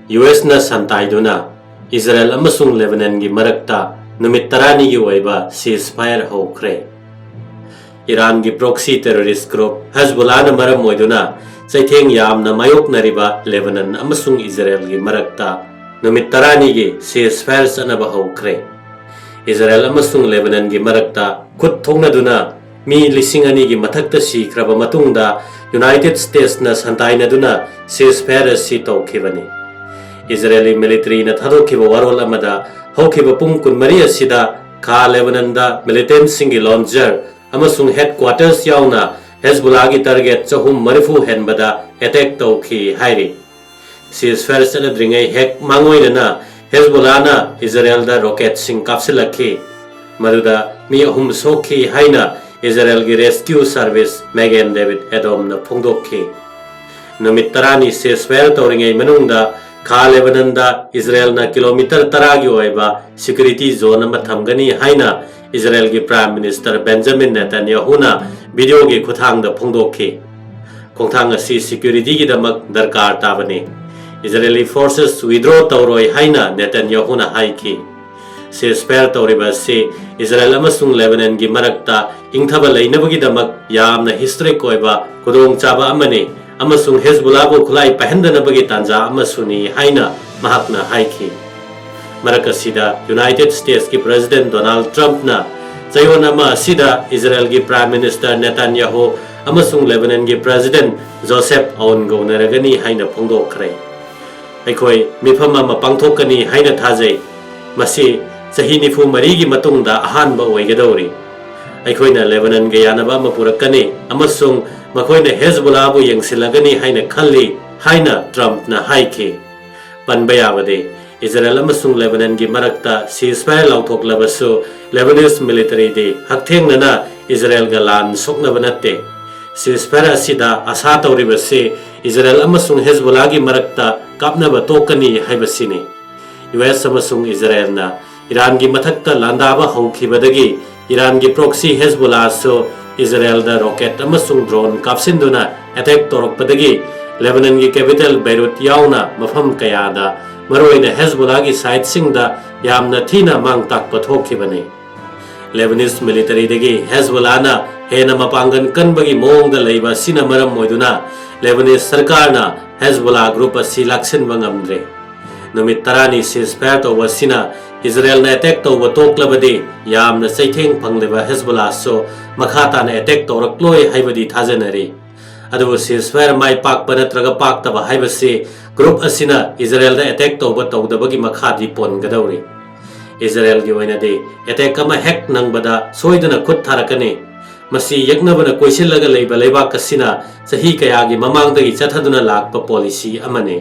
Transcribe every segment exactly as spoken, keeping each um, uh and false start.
U ꯑꯦꯁꯅ ꯁꯟꯇꯥꯏꯗꯨꯅ Israel ꯑꯃꯁꯨꯡ ꯂꯦꯕꯅꯟꯒꯤ ꯃꯔꯛꯇ ꯅꯨꯃꯤꯠ ꯇꯔꯥꯅꯤꯒꯤ ꯑꯣꯏꯕ ceasefire ꯍꯧꯈ꯭ꯔꯦ꯫ ꯏꯔꯥꯟꯒꯤ proxy terrorist group ꯍꯦꯖꯕꯨꯂꯥꯅ ꯃꯔꯝ ꯑꯣꯏꯗꯨꯅ ꯆꯩꯊꯦꯡ ꯌꯥꯝꯅ ꯃꯥꯌꯣꯛꯅꯔꯤꯕ ꯂꯦꯕꯅꯟ ꯑꯃꯁꯨꯡ ꯏꯖꯔꯦꯜꯒꯤ ꯃꯔꯛꯇ ꯅꯨꯃꯤꯠ ꯇꯔꯥꯅꯤꯒꯤ ceasefire ꯆꯠꯅꯕ ꯍꯧꯈ꯭ꯔꯦ꯫ ꯏꯖꯔꯦꯜ ꯑꯃꯁꯨꯡ ꯂꯦꯕꯅꯟꯒꯤ ꯃꯔꯛꯇ ꯈꯨꯠ ꯊꯣꯛꯅꯗꯨꯅ ꯃꯤ ꯂꯤꯁꯤꯡ ꯑꯅꯤꯒꯤ ꯃꯊꯛꯇ ꯁꯤꯈ꯭ꯔꯕ ꯃꯇꯨꯡꯗ ꯌꯨꯅꯥꯏꯇꯦꯗ ꯁ꯭ꯇꯦꯠꯁꯅ ꯁꯟꯇꯥꯏꯅꯗꯨꯅ ceasefire ꯑꯁꯤ ꯇꯧꯈꯤꯕꯅꯤ꯫ ꯏꯖꯔꯦꯂꯤ ꯃꯤꯂꯤꯇꯔꯤꯅ ꯊꯥꯗꯣꯛꯈꯤꯕ ꯋꯥꯔꯣꯜ ꯑꯃꯗ ꯍꯧꯈꯤꯕ ꯄꯨꯡ ꯀꯨꯟꯃꯔꯤ ꯑꯁꯤꯗ ꯈꯥ ꯂꯦꯕꯅꯟꯗ ꯃꯤꯂꯤꯇꯦꯟꯠꯁꯤꯡꯒꯤ ꯂꯣꯟꯖꯔ ꯑꯃꯁꯨꯡ headquarters ꯌꯥꯎꯅ ꯍꯦꯖꯕꯨꯂꯥꯒꯤ target ꯆꯍꯨꯝ ꯃꯔꯤꯐꯨ ꯍꯦꯟꯕꯗ attack ꯇꯧꯈꯤ ꯍꯥꯏꯔꯤ꯫ Ceasefire ꯆꯠꯅꯗ꯭ꯔꯤꯉꯩ ꯍꯦꯛ ꯃꯥꯡꯑꯣꯏꯅꯅ ꯍꯦꯖꯕꯨꯂꯥꯅ ꯏꯖꯔꯦꯜꯗ ꯔꯣꯀꯦꯠꯁꯤꯡ ꯀꯥꯞꯁꯤꯜꯂꯛꯈꯤ꯫ ꯃꯗꯨꯗ ꯃꯤ ꯑꯍꯨꯝ ꯁꯣꯛꯈꯤ ꯍꯥꯏꯅ ꯏꯖꯔꯦꯜꯒꯤ rescue service ꯃꯦꯒꯦꯟ ꯗꯦꯕꯤꯗ ꯑꯦꯗꯣꯝꯅ ꯐꯣꯡꯗꯣꯛꯈꯤ꯫ ꯅꯨꯃꯤꯠ ꯇꯔꯥꯅꯤ ceasefire ꯇꯧꯔꯤꯉꯩ ꯃꯅꯨꯡꯗ ꯈꯥ ꯂꯦꯕꯅꯟꯗ ꯏꯖꯔꯦꯜꯅ ꯀꯤꯂꯣꯃꯤꯇꯔ ꯇꯔꯥꯒꯤ ꯑꯣꯏꯕ security zone ꯑꯃ ꯊꯝꯒꯅꯤ ꯍꯥꯏꯅ ꯏꯖꯔꯦꯜꯒꯤ Prime Minister ꯕꯦꯟꯖꯥꯃꯤꯟ ꯅꯦꯇꯟꯌꯥꯍꯨꯅ videoꯒꯤ ꯈꯨꯠꯊꯥꯡꯗ ꯐꯣꯡꯗꯣꯛꯈꯤ꯫ ꯈꯣꯡꯊꯥꯡ ꯑꯁꯤ securityꯒꯤꯗꯃꯛ ꯗꯔꯀꯥꯔ ꯇꯥꯕꯅꯤ꯫ Israeli forces withdraw ꯇꯧꯔꯣꯏ ꯍꯥꯏꯅ ꯅꯦꯇꯟꯌꯥꯍꯨꯅ ꯍꯥꯏꯈꯤ꯫ Ceasefire ꯇꯧꯔꯤꯕ ꯑꯁꯤ ꯏꯖꯔꯦꯜ ꯑꯃꯁꯨꯡ ꯂꯦꯕꯅꯟꯒꯤ ꯃꯔꯛꯇ ꯏꯪꯊꯕ ꯂꯩꯅꯕꯒꯤꯗꯃꯛ ꯌꯥꯝꯅ historic ꯑꯣꯏꯕ ꯈꯨꯗꯣꯡꯆꯥꯕ ꯑꯃꯅꯤ ꯑꯃꯁꯨꯡ ꯍꯦꯖꯕꯨꯂꯥꯕꯨ ꯈꯨꯠꯂꯥꯏ ꯄꯥꯏꯍꯟꯗꯅꯕꯒꯤ ꯇꯥꯟꯖꯥ ꯑꯃꯁꯨꯅꯤ ꯍꯥꯏꯅ ꯃꯍꯥꯛꯅ ꯍꯥꯏꯈꯤ꯫ ꯃꯔꯛ ꯑꯁꯤꯗ ꯌꯨꯅꯥꯏꯇꯦꯗ ꯁ꯭ꯇꯦꯠꯁꯀꯤ President ꯗꯣꯅꯥꯜꯗ ꯇ꯭ꯔꯝꯞꯅ ꯆꯌꯣꯜ ꯑꯃ ꯑꯁꯤꯗ ꯏꯖꯔꯦꯜꯒꯤ Prime Minister ꯅꯦꯇꯥꯟꯌꯥꯍꯨ ꯑꯃꯁꯨꯡ ꯂꯦꯕꯅꯟꯒꯤ President ꯖꯣꯁꯦꯐ ꯑꯥꯎꯟꯒ ꯎꯅꯔꯒꯅꯤ ꯍꯥꯏꯅ ꯐꯣꯡꯗꯣꯛꯈ꯭ꯔꯦ꯫ ꯑꯩꯈꯣꯏ ꯃꯤꯐꯝ ꯑꯃ ꯄꯥꯡꯊꯣꯛꯀꯅꯤ ꯍꯥꯏꯅ ꯊꯥꯖꯩ꯫ ꯃꯁꯤ ꯆꯍꯤ ꯅꯤꯐꯨ ꯃꯔꯤꯒꯤ ꯃꯇꯨꯡꯗ ꯑꯍꯥꯟꯕ ꯑꯣꯏꯒꯗꯧꯔꯤ꯫ ꯑꯩꯈꯣꯏꯅ ꯂꯦꯕꯅꯟꯒ ꯌꯥꯅꯕ ꯑꯃ ꯄꯨꯔꯛꯀꯅꯤ ꯑꯃꯁꯨꯡ ꯃꯈꯣꯏꯅ ꯍꯦꯖꯕꯨꯂꯥꯕꯨ ꯌꯦꯡꯁꯤꯜꯂꯒꯅꯤ ꯍꯥꯏꯅ ꯈꯜꯂꯤ ꯍꯥꯏꯅ ꯇ꯭ꯔꯝꯞꯅ ꯍꯥꯏꯈꯤ꯫ ꯄꯟꯕ ꯌꯥꯕꯗꯤ, ꯏꯖꯔꯦꯜ ꯑꯃꯁꯨꯡ ꯂꯦꯕꯅꯟꯒꯤ ꯃꯔꯛꯇ ceasefire ꯂꯥꯎꯊꯣꯛꯂꯕꯁꯨ, Lebanese militaryꯗꯤ ꯍꯛꯊꯦꯡꯅꯅ ꯏꯖꯔꯦꯜꯒ ꯂꯥꯟ ꯁꯣꯛꯅꯕ ꯅꯠꯇꯦ꯫ Ceasefire ꯑꯁꯤꯗ ꯑꯁꯥ ꯇꯧꯔꯤꯕꯁꯤ ꯏꯖꯔꯦꯜ ꯑꯃꯁꯨꯡ ꯍꯦꯖꯕꯨꯂꯥꯒꯤ ꯃꯔꯛꯇ ꯀꯥꯞꯅꯕ ꯇꯣꯛꯀꯅꯤ ꯍꯥꯏꯕꯁꯤꯅꯤ꯫ ꯌꯨ ꯑꯦꯁ ꯑꯃꯁꯨꯡ ꯏꯖꯔꯦꯜꯅ ꯏꯔꯥꯟꯒꯤ ꯃꯊꯛꯇ ꯂꯥꯟꯗꯥꯕ ꯍꯧꯈꯤꯕꯗꯒꯤ ꯏꯔꯥꯟꯒꯤ proxy ꯍꯦꯖꯕꯨꯂꯥꯁꯨ ꯏꯖꯔꯦꯜꯗ ꯔꯣꯀꯦꯠ ꯑꯃꯁꯨꯡ ꯗ꯭ꯔꯣꯟ ꯀꯥꯞꯁꯤꯟꯗꯨꯅ attack ꯇꯧꯔꯛꯄꯗꯒꯤ ꯂꯦꯕꯅꯟꯒꯤ ꯀꯦꯄꯤꯇꯦꯜ ꯕꯦꯔꯨꯠ ꯌꯥꯎꯅ ꯃꯐꯝ ꯀꯌꯥꯗ, ꯃꯔꯨꯑꯣꯏꯅ ꯍꯦꯖꯕꯣꯂꯥꯒꯤ ꯁꯥꯏꯠꯁꯤꯡꯗ ꯌꯥꯝꯅ ꯊꯤꯅ ꯃꯥꯡ ꯇꯥꯛꯄ ꯊꯣꯛꯈꯤꯕꯅꯤ꯫ ꯂꯦꯕꯅꯤꯁ ꯃꯤꯂꯤꯇꯔꯤꯗꯒꯤ ꯍꯦꯖꯕꯣꯂꯥꯅ ꯍꯦꯟꯅ ꯃꯄꯥꯡꯒꯜ ꯀꯟꯕꯒꯤ ꯃꯑꯣꯡꯗ ꯂꯩꯕ ꯑꯁꯤꯅ ꯃꯔꯝ ꯑꯣꯏꯗꯨꯅ ꯂꯦꯕꯅꯤꯁ ꯁꯔꯀꯥꯔꯅ ꯍꯦꯖꯕꯣꯂꯥ ꯒ꯭ꯔꯨꯞ ꯑꯁꯤ ꯂꯥꯛꯁꯤꯟꯕ ꯉꯝꯗ꯭ꯔꯦ꯫ ꯅꯨꯃꯤꯠ ꯇꯔꯥꯅꯤ ꯁꯤꯖꯐꯥꯌꯔ ꯇꯧꯕ ꯑꯁꯤꯅ ꯏꯖꯔꯦꯜꯅ ꯑꯦꯇꯦꯛ ꯇꯧꯕ ꯇꯣꯛꯂꯕꯗꯤ ꯌꯥꯝꯅ ꯆꯩꯊꯦꯡ ꯐꯪꯂꯤꯕ ꯍꯦꯖꯕꯣꯂꯥꯁꯨ ꯃꯈꯥ ꯇꯥꯅ ꯑꯦꯇꯦꯛ ꯇꯧꯔꯛꯂꯣꯏ ꯍꯥꯏꯕꯗꯤ ꯊꯥꯖꯅꯔꯤ꯫ ꯑꯗꯨꯕꯨ ꯁꯤꯖꯐꯥꯌꯔ ꯃꯥꯏ ꯄꯥꯛꯄ ꯅꯠꯇ꯭ꯔꯒ ꯄꯥꯛꯇꯕ ꯍꯥꯏꯕꯁꯤ ꯒ꯭ꯔꯨꯞ ꯑꯁꯤꯅ ꯏꯖꯔꯦꯜꯗ ꯑꯦꯇꯦꯛ ꯇꯧꯕ ꯇꯧꯗꯕꯒꯤ ꯃꯈꯥꯗꯤ ꯄꯣꯟꯒꯗꯧꯔꯤ꯫ ꯏꯖꯔꯦꯜꯒꯤ ꯑꯣꯏꯅꯗꯤ ꯑꯦꯇꯦꯛ ꯑꯃ ꯍꯦꯛ ꯅꯪꯕꯗ ꯁꯣꯏꯗꯅ ꯈꯨꯠ ꯊꯥꯔꯛꯀꯅꯤ꯫ ꯃꯁꯤ ꯌꯦꯛꯅꯕꯅ ꯀꯣꯏꯁꯤꯜꯂꯒ ꯂꯩꯕ ꯂꯩꯕꯥꯛ ꯑꯁꯤꯅ ꯆꯍꯤ ꯀꯌꯥꯒꯤ ꯃꯃꯥꯡꯗꯒꯤ ꯆꯠꯊꯗꯨꯅ ꯂꯥꯛꯄ ꯄꯣꯂꯤꯁꯤ ꯑꯃꯅꯤ꯫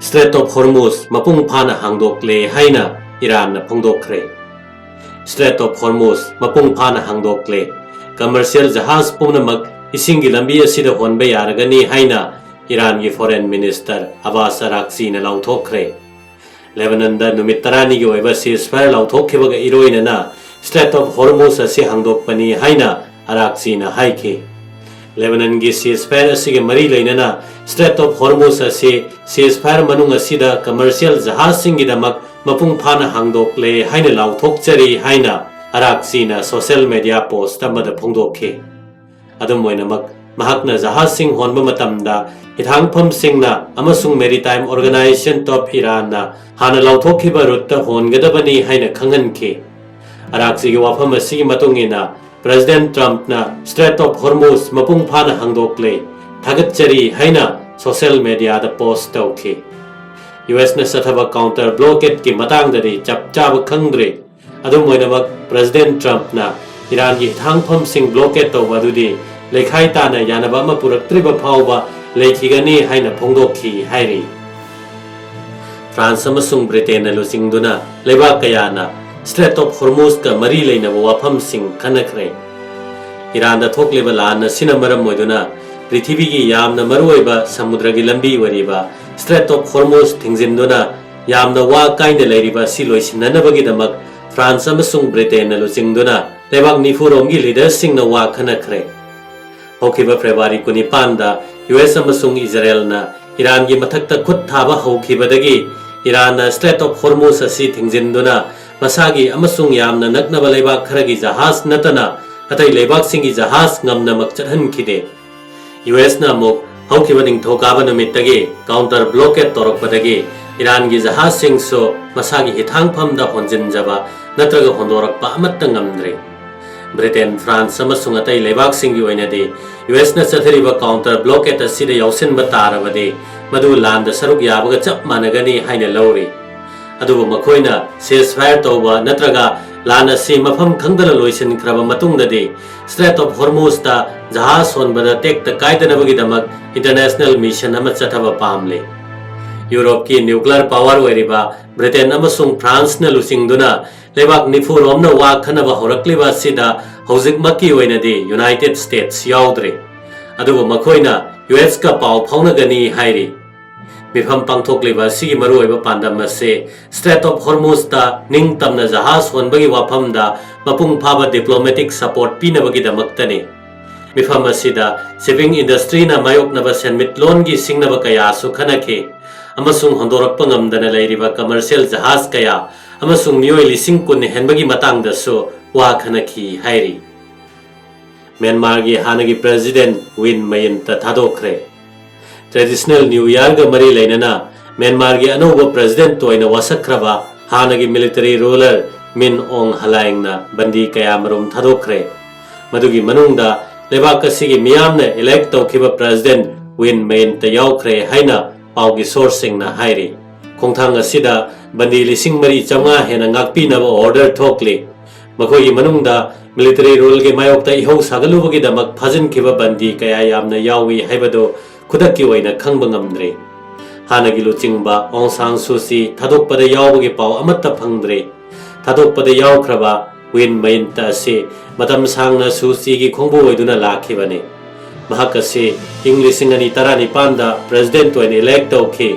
ꯁ꯭ꯇ꯭ꯔꯦꯠ ꯑꯣꯐ ꯍꯣꯔꯃꯨꯖ ꯃꯄꯨꯡ ꯐꯥꯅ ꯍꯥꯡꯗꯣꯛꯂꯦ ꯍꯥꯏꯅ ꯏꯔꯥꯟꯅ ꯐꯣꯡꯗꯣꯛꯈ꯭ꯔꯦ꯫ ꯁ꯭ꯇ꯭ꯔꯦꯠ ꯑꯣꯐ ꯍꯣꯔꯃꯨꯖ ꯃꯄꯨꯡ ꯐꯥꯅ ꯍꯥꯡꯗꯣꯛꯂꯦ꯫ ꯀꯃꯔꯁꯤꯌꯦꯜ ꯖꯍꯥꯖ ꯄꯨꯝꯅꯃꯛ ꯏꯁꯤꯡꯒꯤ ꯂꯝꯕꯤ ꯑꯁꯤꯗ ꯍꯣꯟꯕ ꯌꯥꯔꯒꯅꯤ ꯍꯥꯏꯅ ꯏꯔꯥꯟꯒꯤ ꯐꯣꯔꯦꯟ ꯃꯤꯅꯤꯁꯇꯔ ꯑꯕꯥꯁ ꯑꯔꯥꯛꯆꯤꯅ ꯂꯥꯎꯊꯣꯛꯈ꯭ꯔꯦ꯫ ꯂꯦꯕꯅꯟꯗ ꯅꯨꯃꯤꯠ ꯇꯔꯥꯅꯤꯒꯤ ꯑꯣꯏꯕ ꯁꯤꯖꯐꯥꯌꯔ ꯂꯥꯎꯊꯣꯛꯈꯤꯕꯒ ꯏꯔꯣꯏꯅꯅ ꯁ꯭ꯇ꯭ꯔꯦꯠ ꯑꯣꯐ ꯍꯣꯔꯃꯨꯖ ꯑꯁꯤ ꯍꯥꯡꯗꯣꯛꯄꯅꯤ ꯍꯥꯏꯅ ꯑꯔꯥꯛꯆꯤꯅ ꯍꯥꯏꯈꯤ꯫ ꯂꯦꯕꯅꯟꯒꯤ ꯁꯤꯖꯐꯥꯌꯔ ꯑꯁꯤꯒ ꯃꯔꯤ ꯂꯩꯅꯅ ꯁ꯭ꯇ꯭ꯔꯦꯠ ꯑꯣꯐ ꯍꯣꯔꯃꯨꯖ ꯑꯁꯤ ꯁꯤꯖꯐꯥꯌꯔ ꯃꯅꯨꯡ ꯑꯁꯤꯗ ꯀꯃꯔꯁꯤꯌꯦꯜ ꯖꯍꯥꯖꯁꯤꯡꯒꯤꯗꯃꯛ ꯃꯄꯨꯡ ꯐꯥꯅ ꯍꯥꯡꯗꯣꯛꯂꯦ ꯍꯥꯏꯅ ꯂꯥꯎꯊꯣꯛꯆꯔꯤ ꯍꯥꯏꯅ ꯑꯔꯥꯛꯆꯤꯅ ꯁꯣꯁꯤꯌꯦꯜ ꯃꯦꯗꯤꯌꯥ ꯄꯣꯁ꯭ꯠ ꯑꯃꯗ ꯐꯣꯡꯗꯣꯛꯈꯤ꯫ ꯑꯗꯨꯝ ꯑꯣꯏꯅꯃꯛ, ꯃꯍꯥꯛꯅ ꯖꯍꯥꯖꯁꯤꯡ ꯍꯣꯟꯕ ꯃꯇꯝꯗ ꯍꯤꯊꯥꯡꯐꯝꯁꯤꯡꯅ ꯑꯃꯁꯨꯡ Maritime Organization of Iranꯅ ꯍꯥꯟꯅ ꯂꯥꯎꯊꯣꯛꯈꯤꯕ ꯔꯨꯠꯇ ꯍꯣꯟꯒꯗꯕꯅꯤ ꯍꯥꯏꯅ ꯈꯪꯍꯟꯈꯤ꯫ ꯑꯔꯥꯛꯆꯤꯒꯤ ꯋꯥꯐꯝ ꯑꯁꯤꯒꯤ ꯃꯇꯨꯡ ꯏꯟꯅ, ꯄ꯭ꯔꯦꯁꯤꯗꯦꯟꯠ ꯇ꯭ꯔꯝꯞꯅ ꯁ꯭ꯇ꯭ꯔꯦꯠ ꯑꯣꯐ ꯍꯣꯔꯃꯨꯖ ꯃꯄꯨꯡ ꯐꯥꯅ ꯍꯥꯡꯗꯣꯛꯂꯦ, ꯊꯥꯒꯠꯆꯔꯤ ꯍꯥꯏꯅ ꯁꯣꯁꯤꯌꯦꯜ ꯃꯦꯗꯤꯌꯥꯗ ꯄꯣꯁ꯭ꯠ ꯇꯧꯈꯤ꯫ ꯌꯨ ꯑꯦꯁꯅ ꯆꯠꯊꯕ ꯀꯥꯎꯟꯇꯔ ꯕ꯭ꯂꯣꯀꯦꯗꯀꯤ ꯃꯇꯥꯡꯗꯗꯤ ꯆꯞ ꯆꯥꯕ ꯈꯪꯗ꯭ꯔꯤ꯫ ꯑꯗꯨꯝ ꯑꯣꯏꯅꯃꯛ, ꯄ꯭ꯔꯦꯁꯤꯗꯦꯟꯠ ꯇ꯭ꯔꯝꯞꯅ ꯏꯔꯥꯟꯒꯤ ꯍꯤꯊꯥꯡꯐꯝꯁꯤꯡ ꯕ꯭ꯂꯣꯀꯦꯗ ꯇꯧꯕ ꯑꯗꯨꯗꯤ ꯂꯩꯈꯥꯏ ꯇꯥꯅ ꯌꯥꯅꯕ ꯑꯃ ꯄꯨꯔꯛꯇ꯭ꯔꯤꯕ ꯐꯥꯎꯕ ꯂꯩꯈꯤꯒꯅꯤ ꯍꯥꯏꯅ ꯐꯣꯡꯗꯣꯛꯈꯤ ꯍꯥꯏꯔꯤ꯫ ꯐ꯭ꯔꯥꯟꯁ ꯑꯃꯁꯨꯡ ꯕ꯭ꯔꯤꯇꯦꯟꯅ ꯂꯨꯆꯤꯡꯗꯨꯅ ꯂꯩꯕꯥꯛ ꯀꯌꯥꯅ ꯁ꯭ꯇ꯭ꯔꯦꯠ ꯑꯣꯐ ꯍꯣꯔꯃꯨꯖꯀ ꯃꯔꯤ ꯂꯩꯅꯕ ꯋꯥꯐꯝꯁꯤꯡ ꯈꯟꯅꯈ꯭ꯔꯦ꯫ ꯏꯔꯥꯟꯗ ꯊꯣꯛꯂꯤꯕ ꯂꯥꯟ ꯑꯁꯤꯅ ꯃꯔꯝ ꯑꯣꯏꯗꯨꯅ ꯄ꯭ꯔꯤꯊꯤꯕꯤꯒꯤ ꯌꯥꯝꯅ ꯃꯔꯨꯑꯣꯏꯕ ꯁꯃꯨꯗ꯭ꯔꯒꯤ ꯂꯝꯕꯤ ꯑꯣꯏꯔꯤꯕ ꯁ꯭ꯇ꯭ꯔꯦꯠ ꯑꯣꯐ ꯍꯣꯔꯃꯨꯖ ꯊꯤꯡꯖꯤꯟꯗꯨꯅ ꯌꯥꯝꯅ ꯋꯥ ꯀꯥꯏꯅ ꯂꯩꯔꯤꯕ ꯑꯁꯤ ꯂꯣꯏꯁꯤꯟꯅꯅꯕꯒꯤꯗꯃꯛ ꯐ꯭ꯔꯥꯟꯁ ꯑꯃꯁꯨꯡ ꯕ꯭ꯔꯤꯇꯦꯟꯅ ꯂꯨꯆꯤꯡꯗꯨꯅ ꯂꯩꯕꯥꯛ ꯅꯤꯐꯨꯔꯣꯝꯒꯤ ꯂꯤꯗꯔꯁꯤꯡꯅ ꯋꯥ ꯈꯟꯅꯈ꯭ꯔꯦ꯫ ꯍꯧꯈꯤꯕ ꯐꯦꯕ꯭ꯔꯨꯋꯥꯔꯤ ꯀꯨꯟꯅꯤꯄꯥꯟꯗ ꯌꯨ ꯑꯦꯁ ꯑꯃꯁꯨꯡ ꯏꯖꯔꯦꯜꯅ ꯏꯔꯥꯟꯒꯤ ꯃꯊꯛꯇ ꯈꯨꯠ ꯊꯥꯕ ꯍꯧꯈꯤꯕꯗꯒꯤ ꯏꯔꯥꯟꯅ Strait of Hormuz ꯑꯁꯤ ꯊꯤꯡꯖꯤꯟꯗꯨꯅ ꯃꯁꯥꯒꯤ ꯑꯃꯁꯨꯡ ꯌꯥꯝꯅ ꯅꯛꯅꯕ ꯂꯩꯕꯥꯛ ꯈꯔꯒꯤ ꯖꯍꯥꯖ ꯅꯠꯇꯅ ꯑꯇꯩ ꯂꯩꯕꯥꯛꯁꯤꯡꯒꯤ ꯖꯍꯥꯖ ꯉꯝꯅꯃꯛ ꯆꯠꯍꯟꯈꯤꯗꯦ꯫ ꯌꯨ ꯑꯦꯁꯅ ꯑꯃꯨꯛ ꯍꯧꯈꯤꯕ ꯅꯤꯡꯊꯧꯀꯥꯕ ꯅꯨꯃꯤꯠꯇꯒꯤ counter blockade ꯇꯧꯔꯛꯄꯗꯒꯤ ꯏꯔꯥꯟꯒꯤ ꯖꯍꯥꯖꯁꯤꯡꯁꯨ ꯃꯁꯥꯒꯤ ꯍꯤꯊꯥꯡꯐꯝꯗ ꯍꯣꯟꯖꯤꯟꯖꯕ ꯅꯠꯇ꯭ꯔꯒ ꯍꯣꯟꯗꯣꯔꯛꯄ ꯑꯃꯠꯇ ꯉꯝꯗ꯭ꯔꯤ꯫ ꯕ꯭ꯔꯤꯇꯦꯟ, ꯐ꯭ꯔꯥꯟꯁ ꯑꯃꯁꯨꯡ ꯑꯇꯩ ꯂꯩꯕꯥꯛꯁꯤꯡꯒꯤ ꯑꯣꯏꯅꯗꯤ ꯌꯨ ꯑꯦꯁꯅ ꯆꯠꯊꯔꯤꯕ counter blockade ꯑꯁꯤꯗ ꯌꯥꯎꯁꯤꯟꯕ ꯇꯥꯔꯕꯗꯤ ꯃꯗꯨ ꯂꯥꯟꯗ ꯁꯔꯨꯛ ꯌꯥꯕꯒ ꯆꯞ ꯃꯥꯟꯅꯒꯅꯤ ꯍꯥꯏꯅ ꯂꯧꯔꯤ꯫ ꯑꯗꯨꯕꯨ ꯃꯈꯣꯏꯅ ceasefire ꯇꯧꯕ ꯅꯠꯇ꯭ꯔꯒ ꯂꯥꯟ ꯑꯁꯤ ꯃꯐꯝ ꯈꯪꯗꯅ ꯂꯣꯏꯁꯤꯟꯈ꯭ꯔꯕ ꯃꯇꯨꯡꯗꯗꯤ Strait of Hormuzꯇ ꯖꯍꯥꯖ ꯍꯣꯟꯕꯗ ꯇꯦꯛꯇ ꯀꯥꯏꯗꯅꯕꯒꯤꯗꯃꯛ international mission ꯑꯃ ꯆꯠꯊꯕ ꯄꯥꯝꯂꯤ꯫ ꯌꯨꯔꯣꯞꯀꯤ nuclear power ꯑꯣꯏꯔꯤꯕ ꯕ꯭ꯔꯤꯇꯦꯟ ꯑꯃꯁꯨꯡ ꯐ꯭ꯔꯥꯟꯁꯅ ꯂꯨꯆꯤꯡꯗꯨꯅ ꯂꯩꯕꯥꯛ ꯅꯤꯐꯨꯔꯣꯝꯅ ꯋꯥ ꯈꯟꯅꯕ ꯍꯧꯔꯛꯂꯤꯕ ꯑꯁꯤꯗ ꯍꯧꯖꯤꯛꯃꯛꯀꯤ ꯑꯣꯏꯅꯗꯤ United States ꯌꯥꯎꯗ꯭ꯔꯤ꯫ ꯑꯗꯨꯕꯨ ꯃꯈꯣꯏꯅ ꯌꯨ ꯑꯦꯁꯀ ꯄꯥꯎ ꯐꯥꯎꯅꯒꯅꯤ ꯍꯥꯏꯔꯤ꯫ ꯃꯤꯐꯝ ꯄꯥꯡꯊꯣꯛꯂꯤꯕ ꯑꯁꯤꯒꯤ ꯃꯔꯨꯑꯣꯏꯕ ꯄꯥꯟꯗꯝ ꯑꯁꯤ Strait of Hormuzꯇ ꯅꯤꯡꯇꯝꯅ ꯖꯍꯥꯖ ꯍꯣꯟꯕꯒꯤ ꯋꯥꯐꯝꯗ ꯃꯄꯨꯡ ꯐꯥꯕ diplomatic support ꯄꯤꯅꯕꯒꯤꯗꯃꯛꯇꯅꯤ꯫ ꯃꯤꯐꯝ ꯑꯁꯤꯗ shipping industryꯅ ꯃꯥꯌꯣꯛꯅꯕ ꯁꯦꯟꯃꯤꯠꯂꯣꯟꯒꯤ ꯁꯤꯡꯅꯕ ꯀꯌꯥꯁꯨ ꯈꯟꯅꯈꯤ ꯑꯃꯁꯨꯡ ꯍꯣꯟꯗꯣꯔꯛꯄ ꯉꯝꯗꯅ ꯂꯩꯔꯤꯕ commercial ꯖꯍꯥꯖ ꯀꯌꯥ ꯑꯃꯁꯨꯡ ꯃꯤꯑꯣꯏ ꯂꯤꯁꯤꯡ ꯀꯨꯟ ꯍꯦꯟꯕꯒꯤ ꯃꯇꯥꯡꯗꯁꯨ ꯋꯥ ꯈꯟꯅꯈꯤ ꯍꯥꯏꯔꯤ꯫ ꯃ꯭ꯌꯥꯟꯃꯥꯔꯒꯤ ꯍꯥꯟꯅꯒꯤ President Win Myintꯇ ꯊꯥꯗꯣꯛꯈ꯭ꯔꯦ꯫ Traditional New Yearꯒ ꯃꯔꯤ ꯂꯩꯅꯅ ꯃ꯭ꯌꯥꯟꯃꯥꯔꯒꯤ ꯑꯅꯧꯕ President ꯑꯣꯏꯅ ꯋꯥꯁꯛꯈ꯭ꯔꯕ ꯍꯥꯟꯅꯒꯤ military ruler Min Aung Hlaingꯅ ꯕꯟꯗꯤ ꯀꯌꯥꯃꯔꯨꯝ ꯊꯥꯗꯣꯛꯈ꯭ꯔꯦ꯫ ꯃꯗꯨꯒꯤ ꯃꯅꯨꯡꯗ ꯂꯩꯕꯥꯛ ꯑꯁꯤꯒꯤ ꯃꯤꯌꯥꯝꯅ elect ꯇꯧꯈꯤꯕ President Win Myintꯇ ꯌꯥꯎꯈ꯭ꯔꯦ ꯍꯥꯏꯅ ꯄꯥꯎꯒꯤ sourceꯁꯤꯡꯅ ꯍꯥꯏꯔꯤ꯫ ꯈꯣꯡꯊꯥꯡ ꯑꯁꯤꯗ ꯕꯟꯗꯤ ꯂꯤꯁꯤꯡ ꯃꯔꯤ ꯆꯥꯝꯃꯉꯥ ꯍꯦꯟꯅ ꯉꯥꯛꯄꯤꯅꯕ order ꯊꯣꯛꯂꯤ꯫ ꯃꯈꯣꯏꯒꯤ ꯃꯅꯨꯡꯗ military ruleꯒꯤ ꯃꯥꯌꯣꯛꯇ ꯏꯍꯧ ꯁꯥꯒꯠꯂꯨꯕꯒꯤꯗꯃꯛ ꯐꯥꯖꯤꯟꯈꯤꯕ ꯕꯟꯗꯤ ꯀꯌꯥ ꯌꯥꯝꯅ ꯌꯥꯎꯏ ꯍꯥꯏꯕꯗꯨ ꯈꯨꯗꯛꯀꯤ ꯑꯣꯏꯅ ꯈꯪꯕ ꯉꯝꯗ꯭ꯔꯤ꯫ ꯍꯥꯟꯅꯒꯤ ꯂꯨꯆꯤꯡꯕ ꯑꯣꯡ ꯁꯥꯡ ꯁꯨ ꯆꯤ ꯊꯥꯗꯣꯛꯄꯗ ꯌꯥꯎꯕꯒꯤ ꯄꯥꯎ ꯑꯃꯠꯇ ꯐꯪꯗ꯭ꯔꯤ꯫ ꯊꯥꯗꯣꯛꯄꯗ ꯌꯥꯎꯈ꯭ꯔꯕ ꯋꯤꯟ ꯃꯌꯤꯟꯇ ꯑꯁꯤ ꯃꯇꯝ ꯁꯥꯡꯅ ꯁꯨ ꯆꯤꯒꯤ ꯈꯣꯡꯕꯨ ꯑꯣꯏꯗꯨꯅ ꯂꯥꯛꯈꯤꯕꯅꯤ꯫ ꯃꯍꯥꯛ ꯑꯁꯤ ꯏꯪ ꯂꯤꯁꯤꯡ ꯑꯅꯤ ꯇꯔꯥꯅꯤꯄꯥꯟꯗ President ꯑꯣꯏꯅ elect ꯇꯧꯈꯤ꯫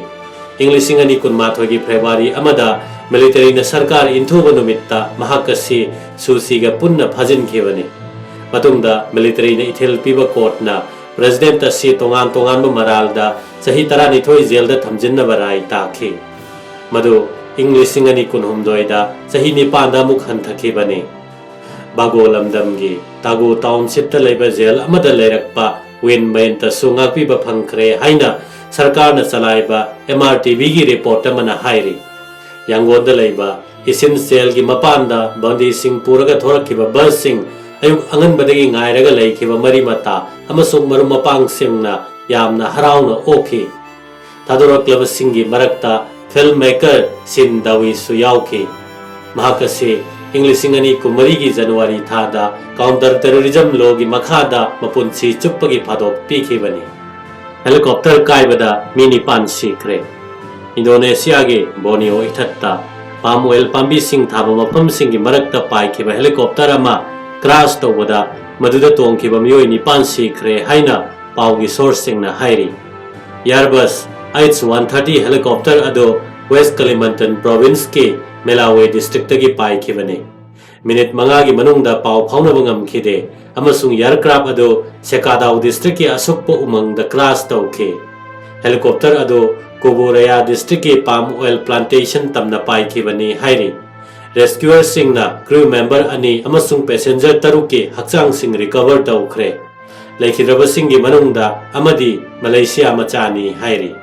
ꯏꯪ ꯂꯤꯁꯤꯡ ꯑꯅꯤ ꯀꯨꯟꯃꯥꯊꯣꯏꯒꯤ February ꯑꯃꯗ militaryꯅ ꯁꯔꯀꯥꯔ ꯏꯟꯊꯨꯕ ꯅꯨꯃꯤꯠꯇ ꯃꯍꯥꯛ ꯑꯁꯤ ꯁꯨ ꯆꯤꯒ ꯄꯨꯟꯅ ꯐꯥꯖꯤꯟꯈꯤꯕꯅꯤ꯫ ꯃꯇꯨꯡꯗ militaryꯅ ꯏꯊꯤꯜ ꯄꯤꯕ courtꯅ ꯄ꯭ꯔꯦꯁꯤꯗꯦꯟꯠ ꯑꯁꯤ ꯇꯣꯉꯥꯟ ꯇꯣꯉꯥꯟꯕ ꯃꯔꯥꯜꯗ ꯆꯍꯤ ꯇꯔꯥꯅꯤꯊꯣꯏ ꯖꯦꯜꯗ ꯊꯝꯖꯤꯟꯅꯕ ꯔꯥꯏ ꯇꯥꯈꯤ꯫ ꯃꯗꯨ ꯏꯪ ꯂꯤꯁꯤꯡ ꯑꯅꯤ ꯀꯨꯟꯍꯨꯝꯗꯣꯏꯗ ꯆꯍꯤ ꯅꯤꯄꯥꯟꯗ ꯑꯃꯨꯛ ꯍꯟꯊꯈꯤꯕꯅꯤ꯫ ꯕꯥꯒꯣ ꯂꯝꯗꯝꯒꯤ ꯇꯥꯒꯣ ꯇꯥꯎꯟꯁꯤꯞꯇ ꯂꯩꯕ ꯖꯦꯜ ꯑꯃꯗ ꯂꯩꯔꯛꯄ ꯋꯤꯟ ꯃꯌꯟꯇꯁꯨ ꯉꯥꯛꯄꯤꯕ ꯐꯪꯈ꯭ꯔꯦ ꯍꯥꯏꯅ ꯁꯔꯀꯥꯔꯅ ꯆꯂꯥꯏꯕ ꯑꯦꯝ ꯑꯥꯔ ꯇꯤ ꯚꯤꯒꯤ ꯔꯤꯄꯣꯔꯠ ꯑꯃꯅ ꯍꯥꯏꯔꯤ꯫ ꯌꯥꯡꯒꯣꯟꯗ ꯂꯩꯕ ꯏꯁꯤꯟ ꯖꯦꯜꯒꯤ ꯃꯄꯥꯟꯗ ꯕꯟꯗꯤꯁꯤꯡ ꯄꯨꯔꯒ ꯊꯣꯔꯛꯈꯤꯕ ꯕꯁꯁꯤꯡ ꯑꯌꯨꯛ ꯑꯉꯟꯕꯗꯒꯤ ꯉꯥꯏꯔꯒ ꯂꯩꯈꯤꯕ ꯃꯔꯤ ꯃꯇꯥ ꯑꯃꯁꯨꯡ ꯃꯔꯨꯞ ꯃꯄꯥꯡꯁꯤꯡꯅ ꯌꯥꯝꯅ ꯍꯔꯥꯎꯅ ꯑꯣꯛꯈꯤ꯫ ꯊꯥꯗꯣꯔꯛꯂꯕꯁꯤꯡꯒꯤ ꯃꯔꯛꯇ ꯐꯤꯜꯝ ꯃꯦꯀꯔ ꯁꯤꯟ ꯗꯥꯋꯤꯁꯨ ꯌꯥꯎꯈꯤ꯫ ꯃꯍꯥꯛ ꯑꯁꯤ ꯏꯪ ꯂꯤꯁꯤꯡ ꯑꯅꯤ ꯀꯨꯟꯃꯔꯤꯒꯤ ꯖꯅꯋꯥꯔꯤ ꯊꯥꯗ ꯀꯥꯎꯟꯇꯔ ꯇꯦꯔꯣꯔꯤꯖꯝ ꯂꯣꯒꯤ ꯃꯈꯥꯗ ꯃꯄꯨꯟꯁꯤ ꯆꯨꯞꯄꯒꯤ ꯐꯥꯗꯣꯛ ꯄꯤꯈꯤꯕꯅꯤ꯫ ꯍꯦꯂꯤꯀꯣꯞꯇꯔ ꯀꯥꯏꯕꯗ ꯃꯤ ꯅꯤꯄꯥꯟ ꯁꯤꯈ꯭ꯔꯦ꯫ ꯏꯟꯗꯣꯅꯦꯁꯤꯌꯥꯒꯤ ꯕꯣꯔꯅꯤꯌꯣ ꯏꯊꯠꯇ ꯄꯥꯝ ꯑꯣꯏꯜ ꯄꯥꯝꯕꯤꯁꯤꯡ ꯊꯥꯕ ꯃꯐꯝꯁꯤꯡꯒꯤ ꯃꯔꯛꯇ ꯄꯥꯏꯈꯤꯕ ꯍꯦꯂꯤꯀꯣꯞꯇꯔ ꯑꯃ ꯀ꯭ꯔꯥꯁ ꯇꯧꯕꯗ ꯃꯗꯨꯗ ꯇꯣꯡꯈꯤꯕ ꯃꯤꯑꯣꯏ ꯅꯤꯄꯥꯟ ꯁꯤꯈ꯭ꯔꯦ ꯍꯥꯏꯅ ꯄꯥꯎꯒꯤ ꯁꯣꯔꯁꯁꯤꯡꯅ ꯍꯥꯏꯔꯤ꯫ ꯏꯌꯥꯔꯕꯁ ꯑꯩꯆ ꯋꯥꯟ ꯊꯥꯔꯇꯤ ꯍꯦꯂꯤꯀꯣꯞꯇꯔ ꯑꯗꯨ ꯋꯦꯁ ꯀꯂꯤꯃꯟꯇꯟ ꯄ꯭ꯔꯣꯚꯤꯟꯁꯀꯤ ꯃꯦꯂꯥꯋꯦ ꯗꯤꯁꯇ꯭ꯔꯤꯛꯇꯒꯤ ꯄꯥꯏꯈꯤꯕꯅꯤ꯫ ꯃꯤꯅꯤꯠ ꯃꯉꯥꯒꯤ ꯃꯅꯨꯡꯗ ꯄꯥꯎ ꯐꯥꯎꯅꯕ ꯉꯝꯈꯤꯗꯦ ꯑꯃꯁꯨꯡ ꯏꯌꯥꯔꯀ꯭ꯔꯥꯐ ꯑꯗꯨ ꯁꯦꯀꯥꯗꯥꯎ ꯗꯤꯁꯇ꯭ꯔꯤꯛꯀꯤ ꯑꯁꯨꯛꯄ ꯎꯃꯪꯗ ꯀ꯭ꯔꯥꯁ ꯇꯧꯈꯤ꯫ ꯍꯦꯂꯤꯀꯣꯞꯇꯔ ꯑꯗꯨ ꯀꯨꯕꯨꯔꯌꯥ ꯗꯤꯁꯇ꯭ꯔꯤꯛꯀꯤ ꯄꯥꯝ ꯑꯣꯏꯜ ꯄ꯭ꯂꯥꯟꯇꯦꯁꯟ ꯇꯝꯅ ꯄꯥꯏꯈꯤꯕꯅꯤ ꯍꯥꯏꯔꯤ꯫ ꯔꯦꯁꯀ꯭ꯌꯨꯑꯔꯁꯤꯡꯅ ꯀ꯭ꯔꯨ ꯃꯦꯝꯕꯔ ꯑꯅꯤ ꯑꯃꯁꯨꯡ ꯄꯦꯁꯦꯟꯖꯔ ꯇꯔꯨꯛꯀꯤ ꯍꯛꯆꯥꯡꯁꯤꯡ ꯔꯤꯀꯚꯔ ꯇꯧꯈ꯭ꯔꯦ꯫ ꯂꯩꯈꯤꯗ꯭ꯔꯕꯁꯤꯡꯒꯤ ꯃꯅꯨꯡꯗ ꯑꯃꯗꯤ ꯃꯂꯦꯁꯤꯌꯥ ꯃꯆꯥꯅꯤ ꯍꯥꯏꯔꯤ꯫